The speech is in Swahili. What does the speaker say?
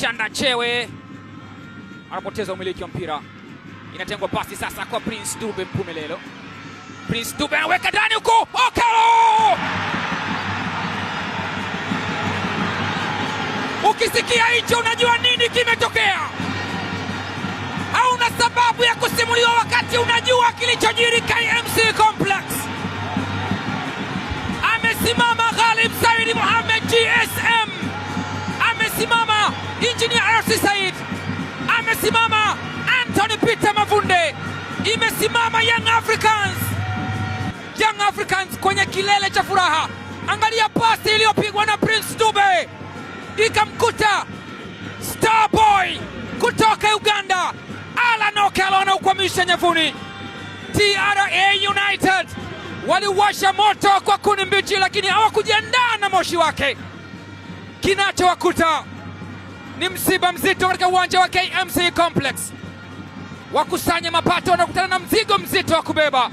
Chanda Chewe anapoteza umiliki wa mpira, inatengwa pasi sasa kwa Prince Dube Mpumelelo. Prince Dube anaweka ndani huko, Okello! Ukisikia hicho unajua nini kimetokea. Hauna sababu ya kusimuliwa wakati unajua kilichojiri KMC Complex. Amesimama Ghalib Said Mohamed GSM, amesimama Engineer Hersi Said, amesimama Anthony Peter Mavunde, imesimama Young Africans. Young Africans kwenye kilele cha furaha. Angalia pasi iliyopigwa na Prince Dube ikamkuta Starboy kutoka Uganda, Alan Okello anaukwamisha nyavuni. TRA United waliwasha moto kwa kuni mbichi, lakini hawakujiandaa na moshi wake. Kinachowakuta ni msiba mzito katika uwanja wa KMC Complex. Wakusanya mapato wanakutana na mzigo mzito wa kubeba.